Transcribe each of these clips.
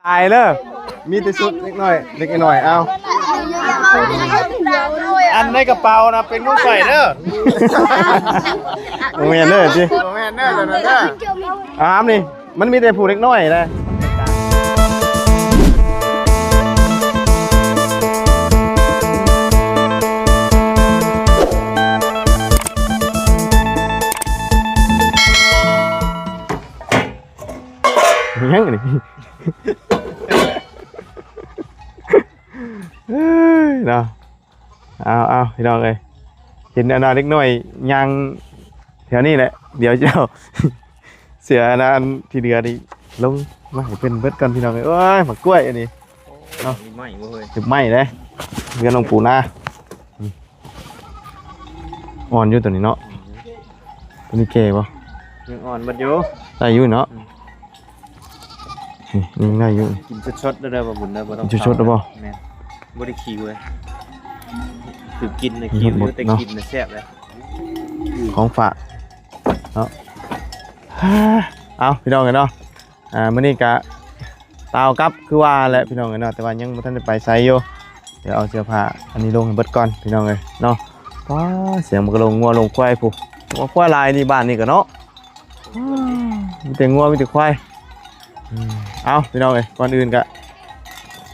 ອາຍເດີ ມີແຕ່ຊຸດເດັກນ້ອຍ ເດັກນ້ອຍ ເອົາ ອັນໃນກະເປົານະເປັນຂອງຂ້ອຍເດີ ບໍ່ແມ່ນເດີຕິ ບໍ່ແມ່ນເດີ ຕົວນັ້ນເດີ ອາມນີ້ ມັນມີແຕ່ຜູ້ເດັກນ້ອຍນະ ຫຍັງນີ້ ເອີຍເນາະ ເອົາໆ ພີ່ນ້ອງເອີຍ ເຫັນອັນວ່າເດັກນ້ອຍຍ່າງແຖວນີ້ແຫຼະ ດຽວຊິເອົາເສື້ອອັນນັ້ນທີ່ເຫຼືອນີ້ລົງມາໃຫ້ເພິ່ນເບິດກ່ອນ ພີ່ນ້ອງເອີຍ ໂອ້ຍ ໝາກກ້ວຍອັນນີ້ເນາະ ໄມ້ເວີຍ ໄມ້ເດ້ ເຮືອນຫຼວງປູ່ນາ ອ່ອນຢູ່ຕົວນີ້ເນາະ ຕົວນີ້ແກ່ບໍ່ ຍັງອ່ອນເບິດຢູ່ ໄດ້ຢູ່ເນາະ ອືມ ນີ້ຍັງໄດ້ຢູ່ ກິນສົດໆເດີ ບໍ່ບຸນເດີ ບໍ່ຕ້ອງ ກິນສົດໆເດີບໍ່ ແມ່ນ ບໍ່ໄດ້ຂິວເລີຍ ຄືກິນນະຂິວຢູ່ ແຕ່ກິນນະແຊບເລີຍ ຂອງຝາກເນາະ ເອົາ ພີ່ນ້ອງເອີຍເນາະ ອ່າ ມື້ນີ້ກະຕາວກັບຄືວ່າແຫຼະພີ່ນ້ອງເອີຍເນາະ ແຕ່ວ່າຍັງບໍ່ທັນໄດ້ໄປໃສຢູ່ ດຽວເອົາເສື້ອຜ້າອັນນີ້ລົງໃຫ້ເບິດກ່ອນພີ່ນ້ອງເອີຍເນາະ ວ້າ ສຽງໝາກກະໂລງງົວໂລງຄວາຍພຸ້ນ ງົວຄວາຍຫຼາຍນີ້ບ້ານນີ້ກະເນາະ ມີແຕ່ງົວມີແຕ່ຄວາຍ ເອົາ ພີ່ນ້ອງເອີຍ ກ່ອນອື່ນກະ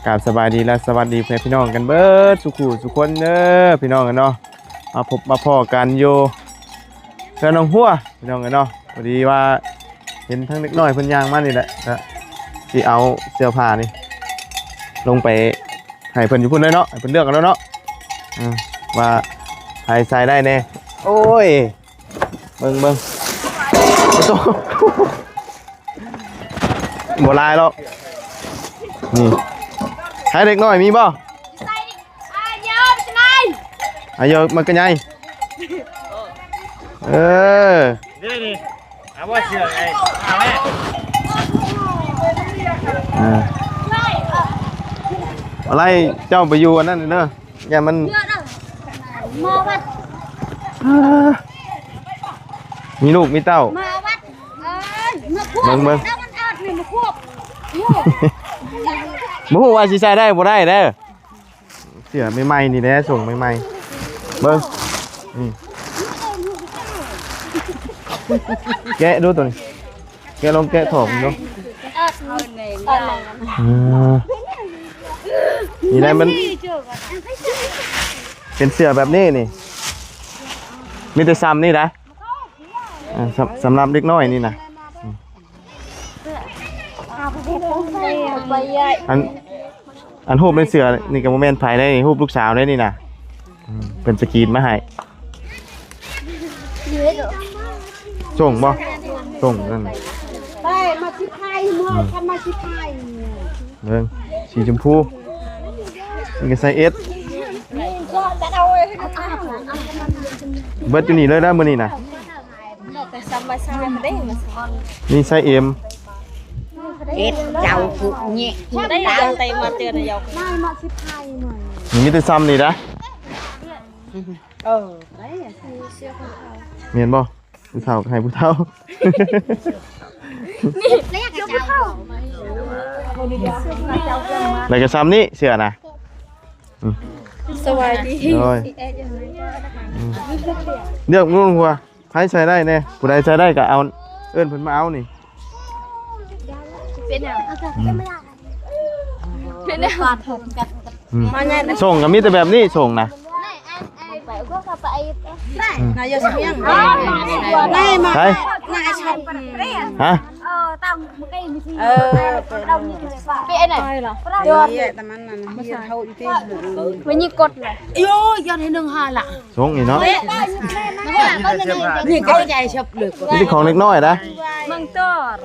ກາບສະບາຍດີ ແລະ ສະຫວັດດີພໍ່ແມ່ພີ່ນ້ອງກັນເບິດສູ່ຄູ່ສູ່ຄົນເດີພີ່ນ້ອງເອີຍເນາະ ມາພົບມາພໍ້ກັນຢູ່ເຮືອນໜອງຫົວ ພີ່ນ້ອງເອີຍເນາະ ພໍດີວ່າເຫັນທັງເດັກນ້ອຍເພິ່ນຍ່າງມານີ້ແຫຼະ ກະຊິເອົາເສື້ອຜ້ານີ້ລົງໄປໃຫ້ເພິ່ນຢູ່ພຸ້ນເລີຍເນາະ ໃຫ້ເພິ່ນເລືອກເອົາແລ້ວເນາະ ເອີ ວ່າໃຜໃສ່ໄດ້ແດ່ ໂອ້ຍ ເບິ່ງໆ ໂອ້ໂຕ ບໍ່ຫຼາຍດອກ ນີ້ ໃຫ້ເດັກນ້ອຍມີບໍ່? ອາຍຸມັນກະໃຫຍ່ ເອີ ເດ້ນີ້ ເອົາບໍ່ເສື້ອໄອ້ ເອົາແມ່ ອາ ອາໄລ ເຈົ້າໄປຢູ່ອັນນັ້ນເດີ ຢ່າມັນ ມາວັດ ອາ ມີລູກມີເຕົ້າ ມາວັດ ເອີຍ ມາຂວບ ເບິ່ງໆ ແລ້ວມັນອາດນີ້ມາຂວບ ບໍ່ຮູ້ວ່າຊິໃສ່ໄດ້ບໍ່ໄດ້ເດີ ເສື້ອໃໝ່ໆນີ້ແຫຼະ ສົ່ງໃໝ່ໆ ເບິ່ງ ນີ້ ແກະດູໂຕນີ້ ແກະລອງແກະຖອກເບິ່ງດູ ເອີ ນີ້ແຫຼະມັນເປັນເສື້ອແບບນີ້ນີ້ ມີແຕ່ຊ່ຳນີ້ນະ ເອີ ສຳ ສຳລັບເດັກນ້ອຍນີ້ນະ ອັນ ອັນຮູບໃນເສື້ອນີ້ກະບໍ່ແມ່ນໃຜເດ້ ຮູບລູກສາວເດ້ນີ້ນະ ອືມ ເພິ່ນສະກຣີນມາໃຫ້ ສົ່ງບໍ່ ສົ່ງນັ້ນ ໄດ້ມາສິບໄພເມື່ອ ອືມ ຄັນມາສິບໄພ ເບິ່ງ ສີຊົມພູ ນີ້ກະໃສ່ເອັສ ເບິດຢູ່ນີ້ເລີຍເດີມື້ນີ້ນະ ແຕ່ຊຳມາຊາມເດ້ ນີ້ໃສ່ເອັມ ເອັດເຈົ້າຜູ້ນີ້ໄດ້ ຕາມໄປມາເຕືອນນາຍົກ ນີ້ມີແຕ່ຊຳນີ້ນະ ເອີ ແມ່ນບໍ່ ຜູ້ເຖົ້າໃຫ້ຜູ້ເຖົ້າ ນີ້ ແລ້ວກະຊຳນີ້ເສື້ອນະ ອືມ ສະບາຍດີ ໂດຍ ອືມ ເລືອກລຸງຫົວ ໃຜໃສ່ໄດ້ແດ່ ຜູ້ໃດໃສ່ໄດ້ກະເອົາ ເອີ້ນເພິ່ນມາເອົານີ້ ເປັນຫຍັງ ອືມ ເປັນຫຍັງ ອືມ ສົ່ງກະມີແຕ່ແບບນີ້ ສົ່ງນະ ອືມ ນາຍົກສະຫຍັງ ໄດ້ມາ ໄປ ນາຍຊອບ ຮະ ເອີ ຕາມມື້ກີ້ນີ້ ເອີ ເປັນອັນນັ້ນ ເອີ ຕາມນັ້ນ ມັນເຮົາຢູ່ທີ່ ມັນຍິງກົດເລີຍ ໂອ້ຍ ຢ້ານໃຫ້ໜຶ່ງຫ້າລະ ສົ່ງອີກເນາະ ນີ້ກະໃຫຍ່ເຊີບເລີຍ ນີ້ຂອງເດັກນ້ອຍນະ ມັງຕອດ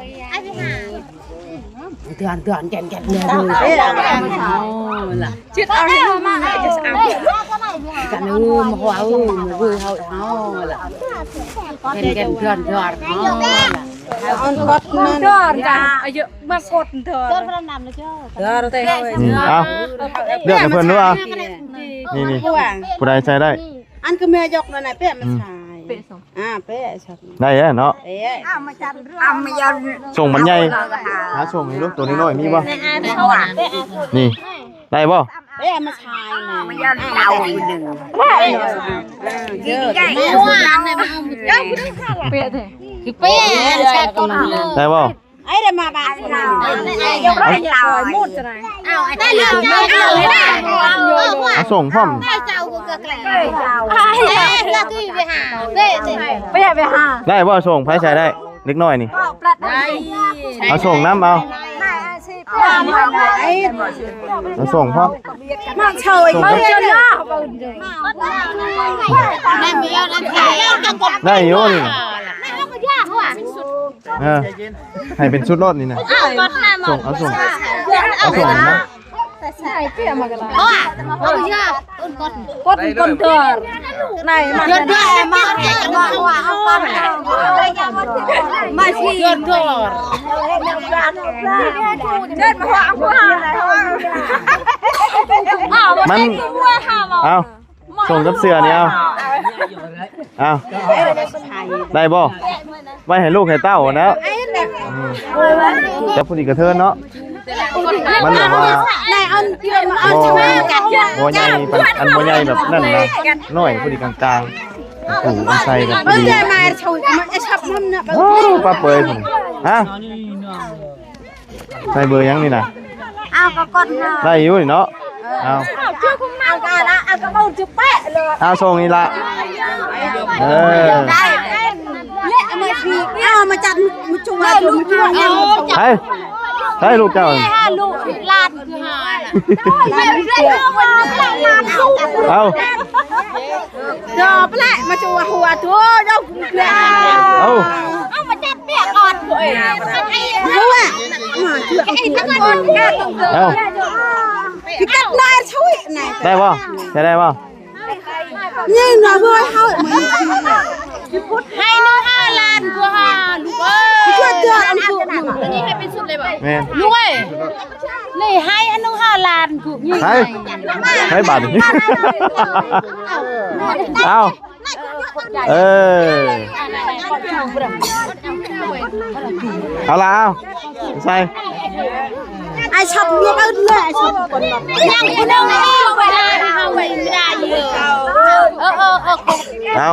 ເດືອນເດືອນແກ່ນແກ່ນເດືອນ ຊິເອົາໃຫ້ມາໃຫ້ຈະເອົາ ກັນເອີ ມາເຮົາເອີ ມາເອີ ເຮົາເຮົາລະ ແກ່ນແກ່ນເດືອນເດືອນ ເຮົາລະ ເອົາກົດນັ້ນ ເດືອນກະອາຍຸ ມາກົດເດີ ເດີເດີ ອືມ ເອົາ ເລືອກໃຫ້ເພິ່ນດູ ນີ້ ນີ້ ຜູ້ໃດໃສ່ໄດ້ ອັນຄືແມ່ຍົກນັ້ນນະ ເປັນມັນໃສ່ ອ່າ ເປະ ໄດ້ແລ້ວເນາະ ເປະ ສົ່ງມັນໃຫຍ່ ຫາສົ່ງໃຫ້ລູກ ໂຕນ້ອຍໆ ມີບໍ່? ນີ້ ໄດ້ບໍ່? ເປະ ມາຊາຍນະ ມັນຍາວເອົາອີກໜຶ່ງ ເອີ ເອີ ເປັນ ເປັນ ຄືເປະ ໄດ້ບໍ່? ເອົາສົ່ງພ້ອມ ໄດ້ບໍ່? ສົ່ງໃຜໃສ່ໄດ້ ເດັກນ້ອຍນີ້ ເອົາສົ່ງນຳ ເອົາ ເອົາສົ່ງພ້ອມ ໄດ້ຢູ່ນີ້ ເອີ ໃຫ້ເປັນຊຸດໂລດນີ້ນະ ສົ່ງ ເອົາສົ່ງ ເອົາສົ່ງນະ ກອນ ກອນເດີ ໄດ້ມາ ມາຊິ ມັນ ເອົາ ສົ່ງກັບເສື້ອນີ້ ເອົາ ເອົາ ໄດ້ບໍ່? ໄວ້ໃຫ້ລູກໃຫ້ເຕົ້າຫັ້ນແຫຼ້ວ ແຕ່ຜູ້ນີ້ກະເທີນເນາະ ມັນແບບວ່າ ບໍ່ ບໍ່ໃຫຍ່ປານ ອັນບໍ່ໃຫຍ່ແບບນັ້ນນະ ນ້ອຍພໍດີກາງໆ ອັນຜູ້ອັນໃສ່ກັບຜູ້ດີ ໂອ້ ປາເປີຍພຸ້ນ ຮະ ໃສ່ເບີຫຍັງນີ້ນະ? ເອົາ ກໍກົດເນາະ ໄດ້ຢູ່ນີ້ເນາະ ເອົາ ເອົາກະລະ ເອົາກະເອົາຈຸແປະເລີຍ ເອົາສົ່ງນີ້ລະ ເອີ ເອົາມາຈັດ ມາຈຸວ່າ ມາຈຸວ່າ ໃຜ ໃຜລູກເຈົ້າ ໃຜຫາລູກຫຼານຄືຫາ ເອົາ ດອກແຫຼະ ມາຈຸວ່າຫົວໂຕ ເອົາ ເອົາມາຈັດ ເອົາ ເອົາ ໄດ້ບໍ່? ໃຊ້ໄດ້ບໍ່? ນີ້ນະເວີຍ ເຮົາໃຫ້ໜຶ່ງຫ້າລ້ານກວ່າ ລູກເອີຍ ອັນນີ້ໃຫ້ເປັນຊຸດເລີຍບໍ່? ແມ່ນ ລູກເອີຍ ນີ້ໃຫ້ອັນໜຶ່ງຫ້າລ້ານ ໃຫ້ ໃຫ້ບາດນີ້ ເອົາ ເອີ ເອົາລະ ເອົາ ໃສ່ ໄອ້ຊັບ ເອົາເລີຍ ໄອ້ຊັບ ຍັງຜູ້ໜຶ່ງອີກ ເວລາເຮົາໄວ້ເວລາຢູ່ ເອີ ເອີ ເອີ ເອົາ ໂອເຄ ເອົາ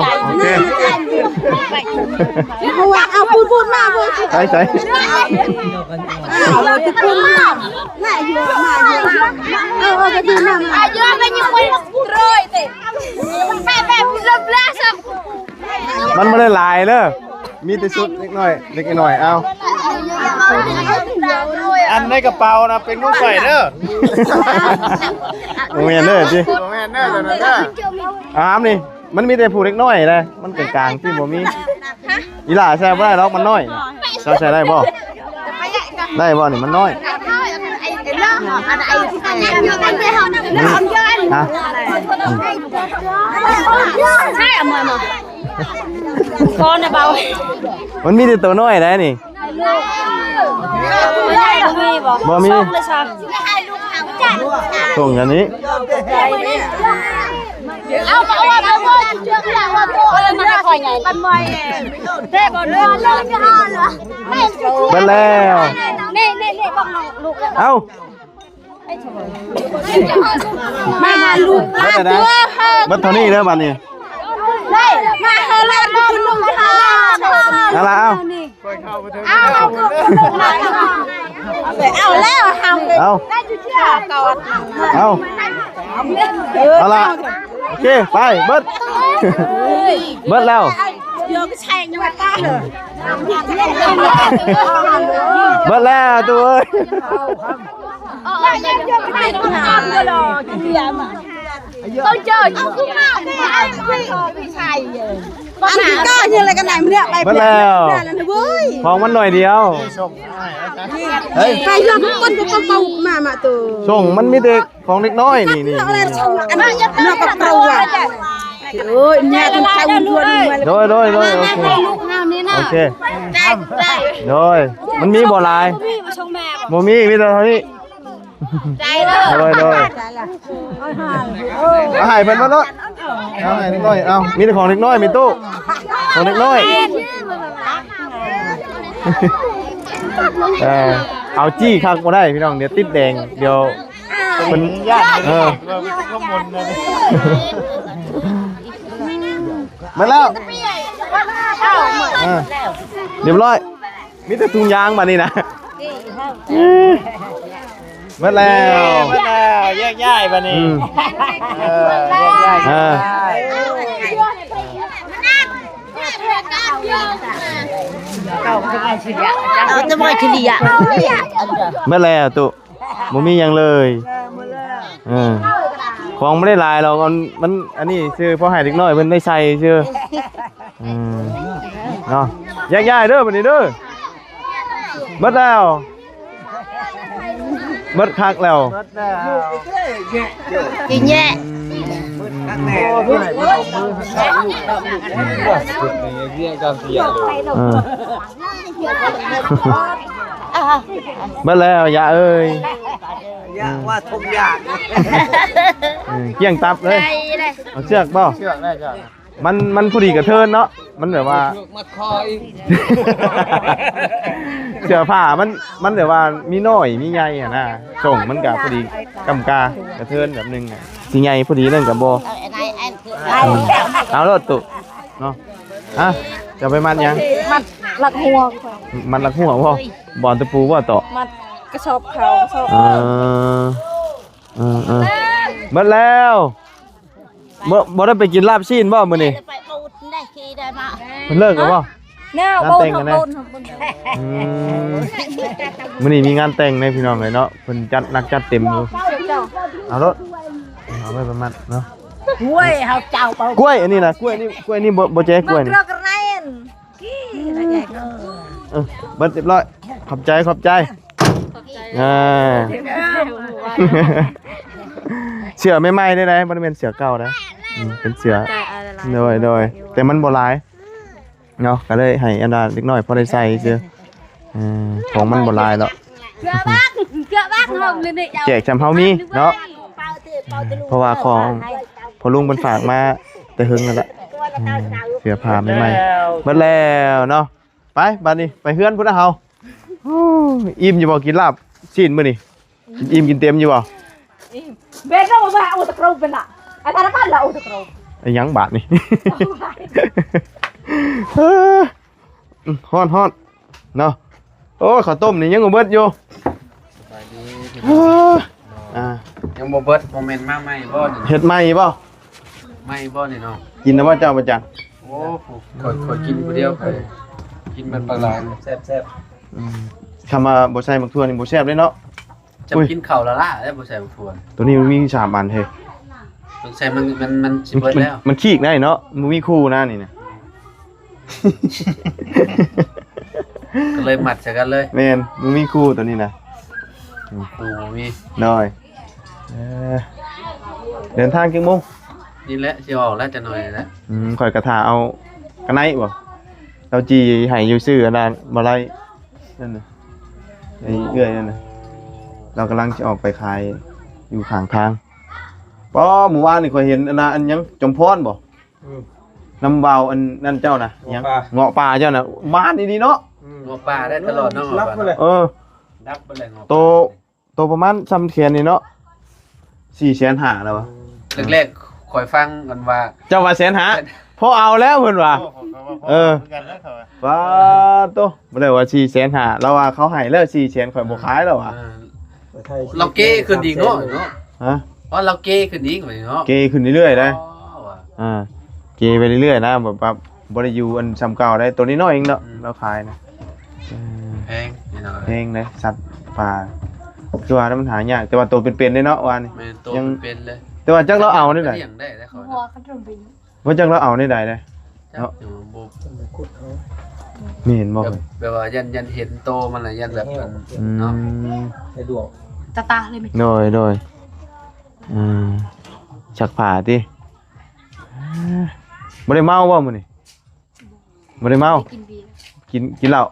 ເອົາ ປູດໆ ມາ ປູດ ໃສ່ ໃສ່ ເອົາ ມາ ມາ ມາ ເອົາ ເອົາ ມາ ມາ ເອົາ ມາ ມາ ເອົາ ມາ ມາ ມັນບໍ່ໄດ້ຫຼາຍເດີ ມີແຕ່ຊຸດເລັກນ້ອຍ ເລັກນ້ອຍ ເອົາ ອັນໃນກະເປົານະ ເປັນຂອງຂ້ອຍເດີ ບໍ່ແມ່ນເດີຕິ ບໍ່ແມ່ນເດີ ໂຕນັ້ນເດີ ອາມນີ້ ມັນມີແຕ່ຜູ້ເລັກນ້ອຍນະ ມັນກາງໆ ຕິ ບໍ່ມີ ອີຫຼ້າໃສ່ບໍ່ໄດ້ດອກ ມັນນ້ອຍ ເຈົ້າໃສ່ໄດ້ບໍ່? ໄດ້ບໍ່ນີ້ ມັນນ້ອຍ ຮະ ມັນມີແຕ່ໂຕນ້ອຍໄດ໋ນີ້ ບໍ່ມີ ສົ່ງອັນນີ້ ເອົາ ເອົາ ເອົາ ເອົາ ເອົາ ເອົາ ເອົາ ເອົາ ເອົາ ເອົາ ເອົາ ເອົາ ເອົາ ເບິດແລ້ວ ນີ້ ນີ້ ນີ້ ເອົາ ມາລູກ ເບິດແລ້ວນະ ເບິດເທົ່ານີ້ເດີບາດນີ້ ມາເຮົາລະ ເອົາລະ ເອົາ ເອົາແລ້ວ ເອົາ ເອົາ ເອົາລະ ໂອເຄ ໄປ ເບິດ ເບິດແລ້ວ ເບິດແລ້ວຕູ້ເອີຍ ອັນນີ້ກໍຍັງລະກັນໄດ້ ເມື່ອໄປ ເບິດແລ້ວ ຂອງມັນໜ້ອຍດຽວ ເຮີ້ຍ ໄປຍອມຄົນກໍເອົາມາ ມາໂຕ ສົ່ງມັນມີແຕ່ ຂອງເດັກນ້ອຍນີ້ ນີ້ ນີ້ ໂດຍ ໂດຍ ໂດຍ ໂອເຄ ໂອເຄ ໂດຍ ມັນມີບໍ່ຫຼາຍ ບໍ່ມີ ມີແຕ່ເທົ່ານີ້ ໂດຍ ໂດຍ ເອົາໃຫ້ເພິ່ນເບິດໂລດ ເອົາໃຫ້ເດັກນ້ອຍ ເອົາ ມີແຕ່ຂອງເດັກນ້ອຍ ມີຕູ້ ຂອງເດັກນ້ອຍ ເອີ ເອົາ ຈີ້ຄັກບໍ່ໄດ້ພີ່ນ້ອງ ດຽວຕິດແດງ ດຽວເພິ່ນ ເອີ ໝົດແລ້ວ ເອີ ຮຽບຮ້ອຍ ມີແຕ່ຖົງຢາງບາດນີ້ນະ ໝົດແລ້ວ ໝົດແລ້ວ ແຍກຍ້າຍບາດນີ້ ອືມ ເອີ ແຍກຍ້າຍ ເອີ ເອົາແຕ່ໝໍ້ເສຍ ເອົາແຕ່ໝໍ້ເສຍ ໝົດແລ້ວຕຸ ບໍ່ມີຫຍັງເລີຍ ເອີ ຂອງບໍ່ໄດ້ຫຼາຍດອກ ມັນ ອັນນີ້ຊື່ ພໍໃຫ້ເດັກນ້ອຍເພິ່ນໄດ້ໃສ່ຊື່ ອືມ ເນາະ ແຍກຍ້າຍເດີບັດນີ້ເດີ ເບິດແລ້ວ ເບິດຄັກແລ້ວ ກິນແຍະ ເອີ ເບິດແລ້ວ ຢ່າເອີຍ ຢ່າວ່າທຸກຢ່າງ ເອີ ກ້ຽງຕັບເລີຍ ເອົາເຊືອກບໍ່ ເຊືອກໄດ້ຈ້ະ ມັນ ມັນພໍດີກະເທີນເນາະ ມັນແບບວ່າ ມັດຄໍອີກ ເສື້ອຜ້າມັນ ມັນແບບວ່າມີນ້ອຍມີໃຫຍ່ຫັ້ນນະ ສົ້ງມັນກະພໍດີກຳກາ ກະເທີນແບບໜຶ່ງອະ ຊິໃຫຍ່ພໍດີນັ້ນກະບໍ່ ເອົາໂລດຕຸເນາະ ຮະ ຈະໄປມັດຫຍັງ ມັດລັກຫົວ ມັດລັກຫົວບໍ່ ບໍ່ເອົາຕະປູບໍ່ຕອກ ມັດກະສອບເຂົ້າ ກະສອບ ເອີ ເອີ ເອີ ເບິດແລ້ວ ບໍ່ ບໍ່ໄດ້ໄປກິນລາບຊີ້ນບໍ່ມື້ນີ້ ໄປປູດໄດ້ຂີ່ໄດ້ມາ ເພິ່ນເລີກແລ້ວບໍ່ ແນວ ງານແຕ່ງກັນນະ ອືມ ມື້ນີ້ມີງານແຕ່ງເດ້ພີ່ນ້ອງເອີຍເນາະ ເພິ່ນຈັດໜັກຈັດເຕັມຢູ່ ເອົາໂລດ ເອົາໄວ້ປະມານເນາະ ຫ້ວຍ ເຮົາເຈົ້າ ກ້ວຍອັນນີ້ນະ ກ້ວຍນີ້ ກ້ວຍນີ້ບໍ່ ບໍ່ແຈກ ກ້ວຍນີ້ ເອີ ເບິດຮຽບຮ້ອຍ ຂອບໃຈ ຂອບໃຈ ອ່າ ເສື້ອໃໝ່ໆ ໄດ້ ບໍ່ໄດ້ແມ່ນເສື້ອເກົ່າໄດ໋ ອືມ ເປັນເສື້ອ ໂດຍ ໂດຍ ແຕ່ມັນບໍ່ຫຼາຍເນາະ ກະເລີຍໃຫ້ອັນວ່າເດັກນ້ອຍພໍໄດ້ໃສ່ຊື່ ເອີ ຂອງມັນບໍ່ຫຼາຍດອກ ເກືອບາງ ເກືອບາງ ເຮົາເລີຍນີ້ ແຈກຊ່ຳເຮົາມີເນາະ ເອີ ເພາະວ່າຂອງພໍ່ລຸງເພິ່ນຝາກມາແຕ່ເຫິງແລ້ວລະ ເສື້ອຜ້າໃໝ່ໆ ເບິດແລ້ວເນາະ ໄປ ບາດນີ້ໄປເຮືອນພຸ້ນນະເຮົາ ໂອ້ ອີ່ມຢູ່ບໍ່ ກິນລາບຊີ້ນມື້ນີ້ ກິນອີ່ມກິນເຕັມຢູ່ບໍ່ ເບັນລະບໍ່ ເອົາຕະໂກຣບເປັນລະ ອາຈານນະພັນລະ ເອົາຕະໂກຣບ ອີຫຍັງບາດນີ້ ເອີ ຮ້ອນໆ ເນາະ ໂອ້ຍ ເຂົ້າຕົ້ມນີ້ຍັງບໍ່ເບິດຢູ່ ສະບາຍດີ ເອີ ອ່າ ຍັງບໍ່ເບິດ ບໍ່ແມ່ນມາໃໝ່ບໍ່ນີ້ ເຮັດໃໝ່ບໍ່ ໃໝ່ບໍ່ນີ້ເນາະ ກິນແລ້ວບໍ່ເຈົ້າ ປະຈັນ ໂອ້ ຂ້ອຍ ຂ້ອຍກິນຜູ້ດຽວ ຂ້ອຍກິນເບິດປາກຫຼາຍ ແຊບໆ ອືມ ຄຳວ່າບໍ່ໃສ່ໝາກຖົ່ວນີ້ບໍ່ແຊບເດ້ເນາະ ເຈົ້າກິນເຂົ້າລະລະແລ້ວບໍ່ໃສ່ໝາກຖົ່ວ ໂຕນີ້ມັນມີສາມອັນເຮີ້ຍ ຕ້ອງໃສ່ ມັນ ມັນ ມັນຊິເບິດແລ້ວ ມັນ ມັນຄີກໄດ້ເນາະ ມັນບໍ່ມີຄູ່ນະນີ້ນະ ກະເລີຍມັດໃສ່ກັນເລີຍ ແມ່ນ ມັນມີຄູ່ໂຕນີ້ນະ ຄູ່ບໍ່ມີ ໂດຍ ເອີ ເດີນທາງຈັກໂມງ ນີ້ແຫຼະ ຊິອອກແລ້ວຈັກໜ້ອຍແຫຼະ ອືມ ຂ້ອຍກະຖ້າເອົາກະໄນບໍ່ ລາວຈີ່ໃຫ້ຢູ່ຊື່ອັນນັ້ນບໍ່ໄດ້ ນັ້ນນະ ໄອ້ເອື້ອຍນັ້ນນະ ລາວກຳລັງຊິອອກໄປຂາຍຢູ່ຂ້າງທາງ ປໍ ມື້ວານນີ້ຂ້ອຍເຫັນອັນນະ ອັນຫຍັງ ຈອມພອນບໍ ອືມ ນຳບ່າວອັນນັ້ນເຈົ້ານະ ຫຍັງ ເງາະປ່າ ເງາະປ່າເຈົ້ານະ ມານອີ່ຫຼີເນາະ ອືມ ເງາະປ່າໄດ້ຕະຫຼອດເນາະ ເອີ ດັບໄປເລີຍ ເງາະປ່າ ໂຕ ໂຕປະມານຊ່ຳແຂນນີ້ເນາະ ສີ່ແສນຫ້າແລ້ວວະ ແລກໆ ຂ້ອຍຟັງກັນວ່າ ເຈົ້າວ່າແສນຫ້າ ພໍເອົາແລ້ວເພິ່ນວ່າ ໂອ້ ເອີ ປາໂຕ ບໍ່ໄດ້ວ່າສີ່ແສນຫ້າ ລາວວ່າເຂົາໃຫ້ແລ້ວສີ່ແສນ ຂ້ອຍບໍ່ຂາຍແລ້ວວ່າ ເອີ ລາວເກຂຶ້ນອີກເນາະ ເນາະ ຮະ ວ່າລາວເກຂຶ້ນອີກເນາະ ເກຂຶ້ນເລື້ອຍໆ ໄດ໋ ອໍ ອ່າ ເກໄປເລື້ອຍໆ ນະ ແບບວ່າບໍ່ໄດ້ຢູ່ອັນຊ່ຳເກົ່າໄດ໋ ໂຕນ້ອຍໆ ເອງເນາະ ອືມ ລາວຂາຍນະ ເອີ ແພງ ແພງເດ້ ສັດປ່າ ຄືວ່າມັນຫາຍາກ ແຕ່ວ່າໂຕເປັນໆ ເດ້ເນາະ ວ່ານີ້ ແມ່ນ ໂຕເປັນເລີຍ ແຕ່ວ່າຈັກລາວເອົາແນວໃດ ລ້ຽງໄດ້ເດ້ ເຂົາ ບໍ່ຈັກລາວເອົາແນວໃດເດ້ ເນາະ ແມ່ນບໍ່ ແບບ ແບບວ່າຢ້ານ ຢ້ານເຫັນໂຕມັນລະ ຢ້ານແບບ ອືມ ເນາະ ສະດວກ ຕາຕາເລີຍ ໂດຍ ໂດຍ ອືມ ຊັກຜ້າຕິ ບໍ່ໄດ້ເມົາບໍ່ມື້ນີ້? ບໍ່ໄດ້ເມົາ ກິນເບຍ ກິນ ກິນເຫຼົ້າ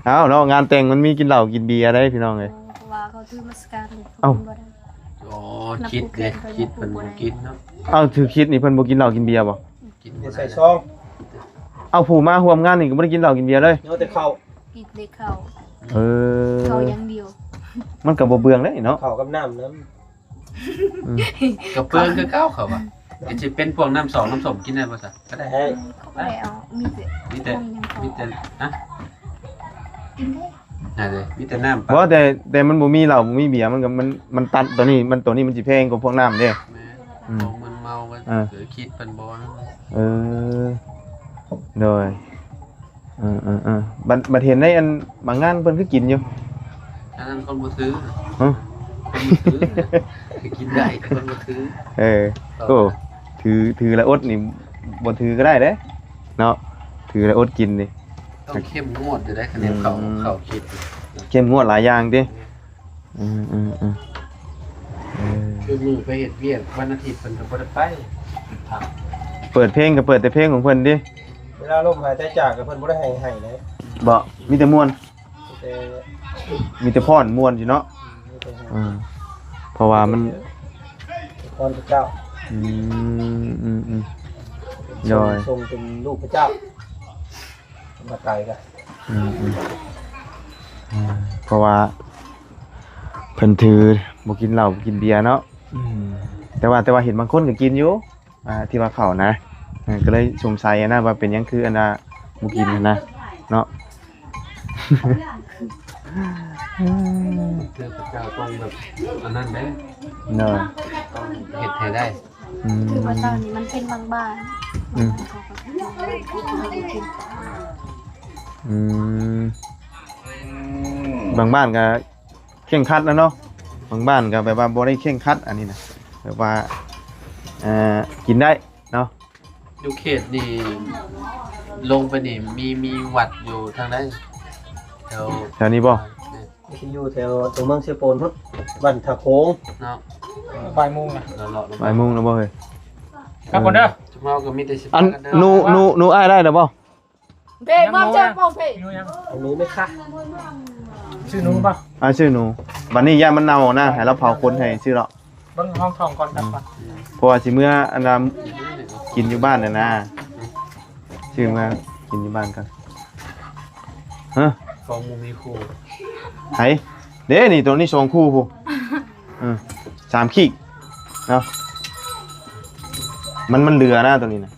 ເອົ້າເນາະ ງານແຕ່ງມັນມີກິນເຫຼົ້າກິນເບຍໄດ໋ພີ່ນ້ອງເອີຍ ເພາະວ່າເຂົາຖືມາສະການ ເຂົາກິນບໍ່ໄດ້ ອໍ ຄິດເດ້ ຄິດເພິ່ນບໍ່ກິນເນາະ. ເອົາ ຖືກຄິດນີ້ເພິ່ນບໍ່ກິນເຫຼົ້າກິນເບຍບໍ່? ກິນບໍ່ໄດ້ ໃສ່ຊອງ. ເອົາ ຜູ້ມາຮ່ວມງານນີ້ກໍບໍ່ໄດ້ກິນເຫຼົ້າກິນເບຍເລີຍ? ເນາະ ແຕ່ເຂົ້າ ກິນແຕ່ເຂົ້າ. ເອີ ເຂົ້າຢ່າງດຽວ. ມັນກໍບໍ່ເບືອງເດ້ເນາະ ເຂົ້າກັບນ້ຳນຳ. ອືມ ກໍເປືອງຄືເກົ່າເຂົາວ່າ. ກໍຊິເປັນພວກນ້ຳຊອງນ້ຳສົ້ມກິນໄດ້ບໍ່ຊະ? ກໍໄດ້. ເຂົາກໍໄດ້ເອົາ ມີແຕ່ ມີແຕ່ ມີແຕ່ ຮະ? ກິນໄດ້ ນັ້ນເດ້ ມີແຕ່ນ້ຳ. ບໍ່ ແຕ່ ແຕ່ມັນບໍ່ມີເຫຼົ້າບໍ່ມີເບຍ ມັນກໍ ມັນ ມັນຕັດຕົວນີ້ ມັນ ຕົວນີ້ມັນຊິແພງກວ່າພວກນ້ຳເດ້. ແມ່ນ ອືມ ຂອງມຶນເມົາ ເອີ ຄິດເພິ່ນບໍ່. ເອີ ໂດຍ. ເອີໆໆ ບັດ ບັດເຫັນໃນອັນບາງງານເພິ່ນຄືກິນຢູ່. ອັນນັ້ນຄົນບໍ່ຖື. ຮະ? ຄົນບໍ່ຖື ຄືກິນໄດ້ ແຕ່ຄົນບໍ່ຖື. ເອີ ໂອ້ ຖື ຖືແລ້ວອົດນີ້ ບໍ່ຖືກໍໄດ້ເດ້ເນາະ ຖືແລ້ວອົດກິນນີ້. ຕ້ອງເຂັ້ມງວດຢູ່ເດ້ ຄັນເຂົ້າ ອືມ ເຂົ້າຄິດ ເຂັ້ມງວດຫຼາຍຢ່າງຕິ. ອືມ ອືມ ອືມ ເອີ ຄືມື້ໄປເຮັດວຽກວັນອາທິດເພິ່ນກໍບໍ່ໄດ້ໄປ. ເປີດເພງກໍເປີດແຕ່ເພງຂອງເພິ່ນຕິ. ເວລາລົມຫາຍໃຈຈາກກໍເພິ່ນບໍ່ໄດ້ໃຫ້ ໃຫ້ເດ້. ບໍ່ ມີແຕ່ມ່ວນ ມີແຕ່ ມີແຕ່ຟ້ອນມ່ວນຊິເນາະ. ອືມ ມີແຕ່ ອືມ ເພາະວ່າມັນ ຟ້ອນພະເຈົ້າ. ອືມ ອືມ ອືມ ໂດຍ ຊົງເປັນລູກພະເຈົ້າ. ມາໄກກະ ອືມໆ ເພາະວ່າເພິ່ນຖືບໍ່ກິນເຫຼົ້າບໍ່ກິນເບຍເນາະ. ອືມ ແຕ່ວ່າ ແຕ່ວ່າເຫັນບາງຄົນກໍກິນຢູ່ ອ່າ ທີ່ວ່າເຂົ້ານະ ເອີ ກໍເລີຍສົງໄສຫັ້ນນະ ວ່າເປັນຫຍັງຄືອັນນ່າບໍ່ກິນຫັ້ນນະເນາະ. ເທບພະເຈົ້າຕ້ອງແບບອັນນັ້ນເດ້ ເນາະ ຕ້ອງເຮັດໃຫ້ໄດ້. ອືມ ຄືວ່າຕອນນີ້ມັນເປັນບາງບ້ານ. ອືມ ບາງບ້ານກໍເຄັ່ງຄັດນະເນາະ ບາງບ້ານກໍແບບວ່າບໍ່ໄດ້ເຄັ່ງຄັດ ອັນນີ້ນະ ແບບວ່າ ເອີ ກິນໄດ້ເນາະ. ຢູ່ເຂດນີ້ລົງໄປນີ້ມີ ມີວັດຢູ່ທາງໃດ? ແຖວ ແຖວນີ້ບໍ່? ແມ່ນ ຊິຢູ່ແຖວຕົວເມືອງເຊໂປນພຸ້ນ ບ້ານທ່າໂຂງເນາະ. ບ່າຍໂມງນະ ເລາະໆ ບ່າຍໂມງແລ້ວບໍ່ເຮີ້ຍ? ກັບກ່ອນເດີ. ເອີ ເຮົາກໍມີແຕ່ຊິ ອັນ ພາກັນເດີ. ໜູ ໜູ ໜູອ້າຍໄດ້ແລ້ວບໍ່? ເດ້ ມາເຈີປອງເພ ໜູຫຍັງ? ໜູໄມ່ຄ່າ ຊື່ໜູບໍ່? ອ້າຍຊື່ໜູ. ບັດນີ້ຢ້ານມັນເນົ່ານະ ໃຫ້ລາວເຜົາຄົນໃຫ້ຊື່ເນາະ. ເບິ່ງຫ້ອງທ້ອງກ່ອນ ອືມ ກັບກ່ອນ ເພາະວ່າຊິເມືອອັນນ່າກິນຢູ່ບ້ານຫັ້ນນະ ຊື້ມາກິນຢູ່ບ້ານກ່ອນ. ຮະ? ຂອງໝູ່ມີຄູ່ ໃຜ? ເດ້ ນີ້ ໂຕນີ້ສອງຄູ່ພຸ້ນ. ເອີ ສາມຄີກເນາະ ມັນ ມັນເຫຼືອນະໂຕນີ້ນະ.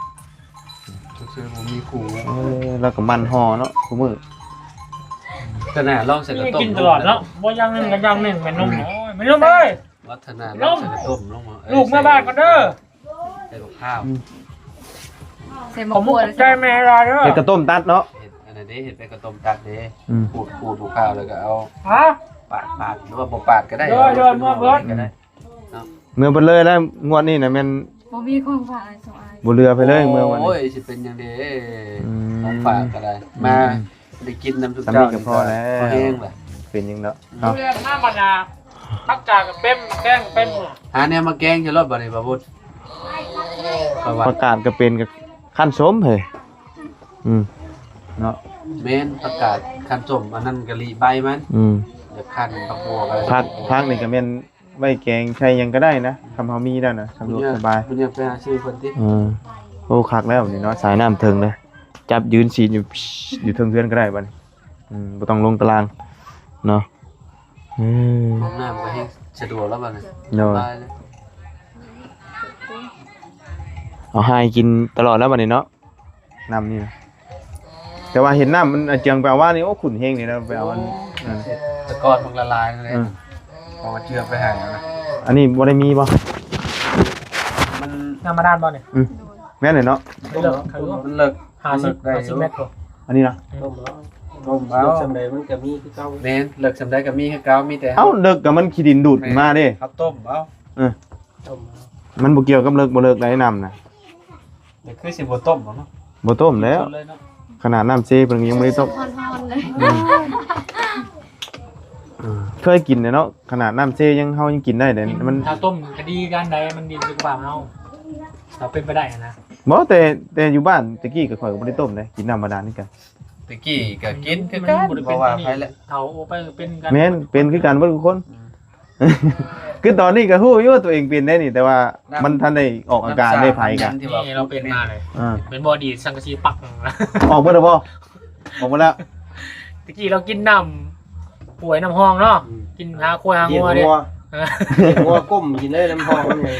ຊື່ໆ ບໍ່ມີຄູ່. ເອີ ລາວກໍໝັ່ນຫໍ່ເນາະ ຄູ່ມື້. ຕະໜ້າລອງໃສ່ກະຕົ້ມ ກິນຕະຫຼອດເນາະ ບໍ່ຢ່າງໜຶ່ງກໍຢ່າງໜຶ່ງ ແມ່ນົມ. ອືມ ໂອ້ຍ ແມ່ນົມເອີຍ ວັດທະນາ ລອງໃສ່ກະຕົ້ມລົງມາ. ເອີ ລູກເມືອບ້ານກ່ອນເດີ ໃສ່ບັກພ້າວ. ອືມ ໃສ່ໝາກຂວດ ຂອບໃຈແມ່ຫຼາຍເດີ. ເຮັດກະຕົ້ມຕັດເນາະ ເຮັດອັນນັ້ນເດ້ ເຮັດເປັນກະຕົ້ມຕັດເດ້. ອືມ ຂູດໆ ບັກພ້າວ ແລ້ວກໍເອົາ ຮະ? ປາດໆ ຫຼືວ່າບໍ່ປາດກໍໄດ້ ເດີໆ ເອົາລົງ ເມືອເບິດ ກໍໄດ້. ເນາະ ເມືອເບິດເລີຍແລ້ວ ງວດນີ້ນະແມ່ນ ບໍ່ມີຂອງຝາກໃຫ້ສອງອ້າຍ ບໍ່ເຫຼືອໃຜເລີຍ ເມືອງວະນີ້. ໂອ້ຍ ຊິເປັນຫຍັງເດ້ ອືມ ຂອງຝາກກໍໄດ້ ອືມ ມາໄດ້ກິນນຳທຸກເຈົ້າ ສ່ຳນີ້ກໍພໍແລ້ວ ພໍແຮງແລ້ວ. ເປັນຫຍັງເນາະ ເນາະ ເລື່ອງມາບັດນາ ຜັກກາດກໍເຕັມ ແກງເຕັມ. ຫາແນວມາແກງໃສ່ລົດບັດນີ້ ບ່າວບຸດ. ຜັກກາດກໍເປັນ ກໍຄັ້ນສົ້ມເຮີ້ຍ. ອືມ ເນາະ ແມ່ນ ຜັກກາດຄັ້ນສົ້ມ ອັນນັ້ນກະລີໃບມັນ. ອືມ ແລ້ວຄັ້ນຜັກບົວກໍໄດ້. ຜັກ ຜັກນີ້ກໍແມ່ນ ໄວ້ແກງໃສ່ຫຍັງກໍໄດ້ນະ ຄຳເຮົາມີແລ້ວນະ ສະດວກສະບາຍ. ບຸນຢາກໄປຫາຊື້ເພິ່ນຕິ. ເອີ ໂອ້ ຄັກແລ້ວນີ້ເນາະ ສາຍນ້ຳເທິງເລີຍ ຈັບຢືນສີດຢູ່ ຢູ່ເທິງເຮືອນກໍໄດ້ບັດນີ້. ອືມ ບໍ່ຕ້ອງລົງຕາລ່າງເນາະ. ເອີ ຫ້ອງນ້ຳກໍແຮ່ງສະດວກແລ້ວບັດນີ້. ໂດຍ ສະບາຍເລີຍ ເອົາໃຫ້ກິນຕະຫຼອດແລ້ວບັດນີ້ເນາະ. ນ້ຳນີ້ນະ ແຕ່ວ່າເຫັນນ້ຳມັນອາເຈືອງໄປເອົາວ່ານີ້ ໂອ້ ຂຸ້ນແຮງນີ້ນະ ໄປເອົາອັນ ໂອ້ ນັ້ນ ແຕ່ກ່ອນມັນລະລາຍເລີຍ. ເອີ ເອົາອາເຈືອງໄປໃຫ້ນະ. ອັນນີ້ບໍ່ໄດ້ມີບໍ່? ມັນ ນ້ຳບາດານບໍ່ນີ້? ອືມ ແມ່ນເລີຍເນາະ ມັນເລິກ ມັນເລິກ ຫ້າສິບ ຫ້າສິບແມັດບໍ່? ອັນນີ້ນະ ອືມ ຕົ້ມເອົາ ຕົ້ມເອົາ ເລິກສ່ຳໃດມັນກໍມີຄືເກົ່າ. ແມ່ນ ເລິກສ່ຳໃດກໍມີຄືເກົ່າ ມີແຕ່ ເອົ້າ ເລິກກໍມັນຂີ້ດິນດູດຂຶ້ນມາເດ້. ເຮົາຕົ້ມເອົາ ເອີ ຕົ້ມເອົາ ມັນບໍ່ກ່ຽວກັບເລິກບໍ່ເລິກໃດ ນ້ຳນະ. ແຕ່ຄືຊິບໍ່ຕົ້ມເນາະ ບໍ່ຕົ້ມແລ້ວ ສົດໆ ເລີຍເນາະ. ຂະໜາດນ້ຳເຊເພິ່ນກໍຍັງບໍ່ໄດ້ຕົ້ມ ຮ້ອນໆ ເລີຍ. ອືມ ເອີ ເຄີຍກິນແລ້ວເນາະ ຂະໜາດນ້ຳເຊຍັງ ເຮົາຍັງກິນໄດ້ເດ້. ມັນ ຖ້າຕົ້ມກໍດີ ການໃດມັນດີສຸຂະພາບເຮົາ ຖ້າເປັນໄປໄດ້ນະ. ບໍ່ ແຕ່ ແຕ່ຢູ່ບ້ານແຕ່ກີ້ກໍຂ້ອຍກໍບໍ່ໄດ້ຕົ້ມເດ້ ກິນນ້ຳບາດານຄືກັນ. ແຕ່ກີ້ກໍກິນຄືກັນ ບໍ່ວ່າໃຜແຫຼະ ເຖົ້າໄປກໍເປັນກັນ. ແມ່ນ ເປັນຄືກັນເບິດທຸກຄົນ. ອືມ ແ ຄືຕອນນີ້ກໍຮູ້ຢູ່ວ່າຕົວເອງເປັນໄດ້ນີ້ ແຕ່ວ່າມັນທັນໄດ້ອອກອາການໄດ້ໃຜກະ ທີ່ວ່າ ນີ້ເຮົາເປັນມາເລີຍ ອ່າ ເປັນບໍ່ດີດສັງກະສີປັກ ອອກເບິດແລ້ວບໍ່? ອອກໝົດແລ້ວ. ຕະກີ້ລາວກິນນ້ຳ ກວຍນ້ຳຮອງເນາະ ອືມ ກິນຫາຄວາຍຫາງົວເດ້ ກິນຫົວ ເອີ ກິນຫົວກົ້ມກິນເລີຍ ນ້ຳຮອງມັນນີ້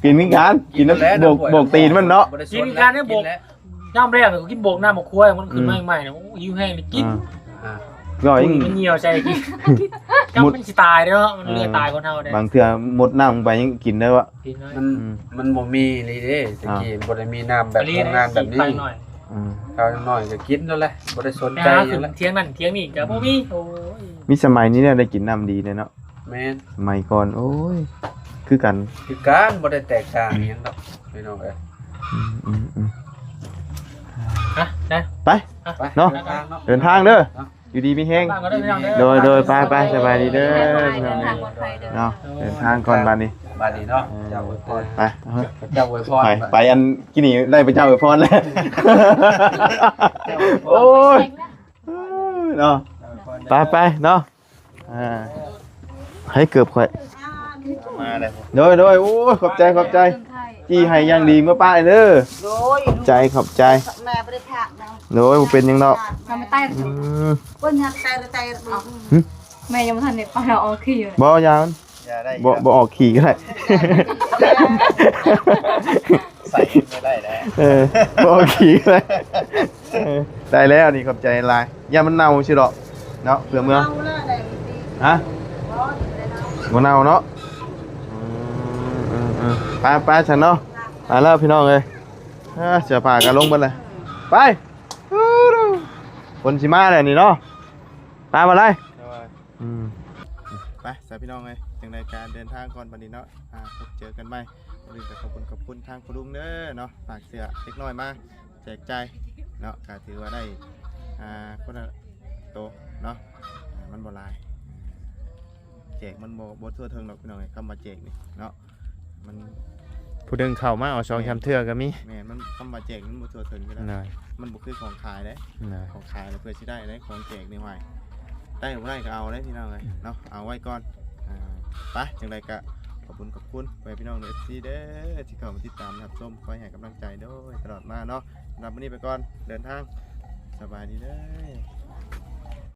ກິນຄືກັນ ກິນ ກິນແລ້ວ ໂບກ ໂບກຕີນມັນເນາະ ກິນຄືກັນເດ້ ໂບກ ຍາມແລງກໍກິນໂບກນ້ຳບັກຄວາຍ ມັນຂຶ້ນມາໃໝ່ໆ ໂອ້ ຫິວແຮງນີ້ກິນ ອ່າ ກໍ ມັນຍ່ຽວໃສ່ກິນ ກໍມັນຊິຕາຍເດ້ເນາະ ມັນເລືອດຕາຍຄົນເຮົາເດ້ ບາງເທື່ອໝົດນ້ຳລົງໄປຍັງກິນໄດ້ວະ ກິນເລີຍ ມັນ ອືມ ມັນບໍ່ມີນີ້ເດ້ ຕະກີ້ບໍ່ໄດ້ມີນ້ຳແບບໂຮງງານແບບນີ້ ອືມ ຄາວນ້ອຍກໍກິນນັ້ນແຫຼະ ບໍ່ໄດ້ສົນໃຈຫຍັງແຫຼະ ໄປຫາຂຶ້ນຖຽງນັ້ນຖຽງນີ້ກໍບໍ່ມີ ໂອ້ຍ ມີສະໄໝນີ້ແຫຼະໄດ້ກິນນ້ຳດີແດ່ເນາະ ແມ່ນ ສະໄໝກ່ອນ ໂອ້ຍ ຄືກັນ ຄືກັນ ບໍ່ໄດ້ແຕກຕ່າງຫຍັງດອກ ພີ່ນ້ອງເອີຍ ອືມໆ ຮະ ໄປ ໄປ ໄປ ເນາະ ເດີນທາງເດີ ເນາະ ຢູ່ດີມີແຮງ ໂດຍ ໂດຍ ໄປ ໄປ ສະບາຍດີເດີ ເດີນທາງປອດໄພເດີ ເນາະ ເດີນທາງກ່ອນບາດນີ້ ບາດນີ້ເນາະ ເຈົ້າອວຍພອນ ໄປ ເຈົ້າອວຍພອນ ໄປ ໄປ ອັນ ກິນນີ້ໄດ້ພະເຈົ້າອວຍພອນແລ້ວ ໂອ້ຍ ເນາະ ໄປ ໄປ ເນາະ ອ່າ ໃຫ້ເກີບຂ້ອຍ ມາເລີຍ ໂດຍ ໂດຍ ໂອ້ຍ ຂອບໃຈ ຂອບໃຈ ຈີ່ໃຫ້ຢ່າງດີ ເມືອປ້າເດີ ໂດຍ ຂອບໃຈ ຂອບໃຈ ແມ່ບໍ່ໄດ້ພາກເນາະ ໂດຍ ບໍ່ເປັນຫຍັງດອກ ທຳມາແຕ່ ອືມ ເພິ່ນຍັງແຕ່ ແຕ່ ຫຶ ແມ່ຍັງບໍ່ທັນໄດ້ໄປເອົາອອກຂີ່ຢູ່ ບໍ່ ຢ່າມັນ ຢ່າໄດ້ ບໍ່ ຢ່າ ບໍ່ອອກຂີ່ກໍໄດ້ ໃສ່ບໍ່ໄດ້ແລ້ວ ເອີ ບໍ່ອອກຂີ່ກໍໄດ້ ເອີ ໄດ້ແລ້ວ ນີ້ຂອບໃຈຫຼາຍ ຢ່າມັນເນົ່າຊື່ດອກເນາະ ເພື່ອເມືອ ເອົາລະໄດ້ ຮະ ບໍ່ ບໍ່ໄດ້ເນົ່າ ບໍ່ເນົ່າເນາະ ອືມ ອືມ ອືມ ໄປ ໄປຊັ້ນເນາະ ໄປແລ້ວພີ່ນ້ອງເອີຍ ເອີ ເສື້ອຜ້າກໍລົງເບິດແລ້ວ ໄປ ຝົນຊິມາແລ້ວນີ້ເນາະ ໄປ ບໍ່ໄດ້ ອືມ ໄປຊະພີ່ນ້ອງເອີຍ ຈັ່ງໃດກະເດີນທາງກ່ອນບັດນີ້ເນາະ ອ່າ ພົບເຈີກັນໃໝ່ ຢ່າລືມກະຂອບຄຸນ ຂອບຄຸນທາງພໍ່ລຸງເດີເນາະ ຝາກເສື້ອເດັກນ້ອຍມາແຈກຈ່າຍເນາະ ກະຖືວ່າໄດ້ ອ່າ ຄົນລະໂຕເນາະ ອ່າ ມັນບໍ່ຫຼາຍ ແຈກມັນບໍ່ ບໍ່ທົ່ວເຖິງດອກພີ່ນ້ອງເອີຍ ຄຳວ່າແຈກນີ້ເນາະ ມັນ ຜູ້ໜຶ່ງເຂົ້າມາເອົາສອງສາມເທື່ອກໍມີ ແມ່ນ ມັນ ຄຳວ່າແຈກມັນບໍ່ທົ່ວເຖິງຢູ່ແລ້ວ ໂດຍ ມັນບໍ່ຄືຂອງຂາຍເດ້ ໂດຍ ຂອງຂາຍລະເພື່ອຊິໄດ້ເດ້ ຂອງແຈກນີ້ຫວາຍ ໄດ້ບໍ່ໄດ້ກໍເອົາເດ້ພີ່ນ້ອງເອີຍ ເນາະ ເອົາໄວ້ກ່ອນ ອ່າ ໄປ ຈັ່ງໃດກະຂອບຄຸນ ຂອບຄຸນພໍ່ແມ່ພີ່ນ້ອງ ເອັຟຊີ ເດີ ທີ່ເຂົ້າມາຕິດຕາມຮັບຊົມ ຄອຍໃຫ້ກຳລັງໃຈໂດຍຕະຫຼອດມາເນາະ ສຳລັບມື້ນີ້ໄປກ່ອນ ເດີນທາງ ສະບາຍດີເດີ.